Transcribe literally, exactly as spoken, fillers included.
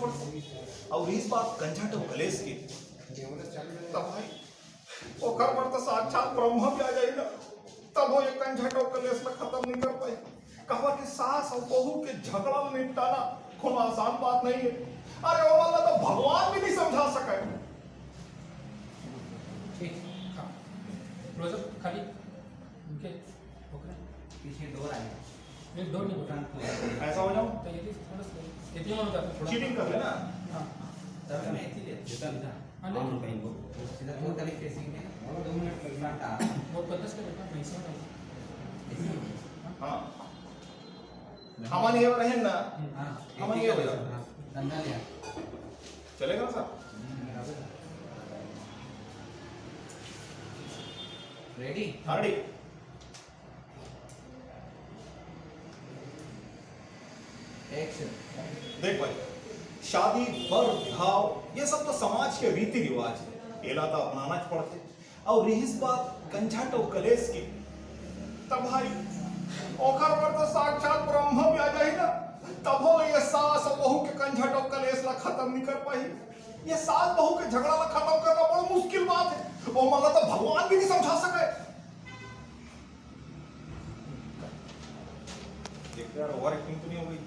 अउ इस बात कंझट अउ कलेश के, तब भाई, ओकर बर तो साक्षात ब्रह्मा भी आ जाही ना, तब वो ये कंझट अउ कलेश ला खत्म नहीं कर पाही। काबर कि सास अउ बहू के झगड़ा ला निपटाना कोनो आसान बात नहीं है। अरे, वो वाला तो भगवान भी नहीं समझा सके। ठीक, हाँ। क्लोजअप खाली उनके ओके। पीछे डोर आएगा। नहीं, डोर नहीं होता। ऐसा हो जाओ। तो ये थोड़ा सा, इतने में हो जाता, थोड़ा। चीटिंग कर लेना। हाँ। सर, मैं इतनी लेता। हाँ, लेकिन कहीं को सीधा तो तभी फेसिंग में दो मिनट लगता। वो पचास का बेटा पैसा है। हाँ। हमारे ये रहे ना। हाँ। हमारे ये हो जाओ। हाँ, धंधा लिया। चलेगा ना सर? रेडी? हाँ, रेडी। एक्शन। देख भाई, शादी, बर, भाव, ये सब तो समाज के रीति रिवाज है, एला तो अपनाना च पड़थे। अउ रहिस बात कंझट अउ कलेश के, तब भाई, ओकर बर तो साक्षात ब्रह्मा भी आ जाही ना, तभो ले ये सास अउ बहू के कंझट अउ कलेश ला खत्म नहीं कर पाही। ये सास बहू के झगड़ा ला खत्म करना बड़ा मुश्किल बात है, ओमन ला तो भगवान भी नहीं समझा सके। देख यार, ओवर एक्टिंग तो नहीं हो गई?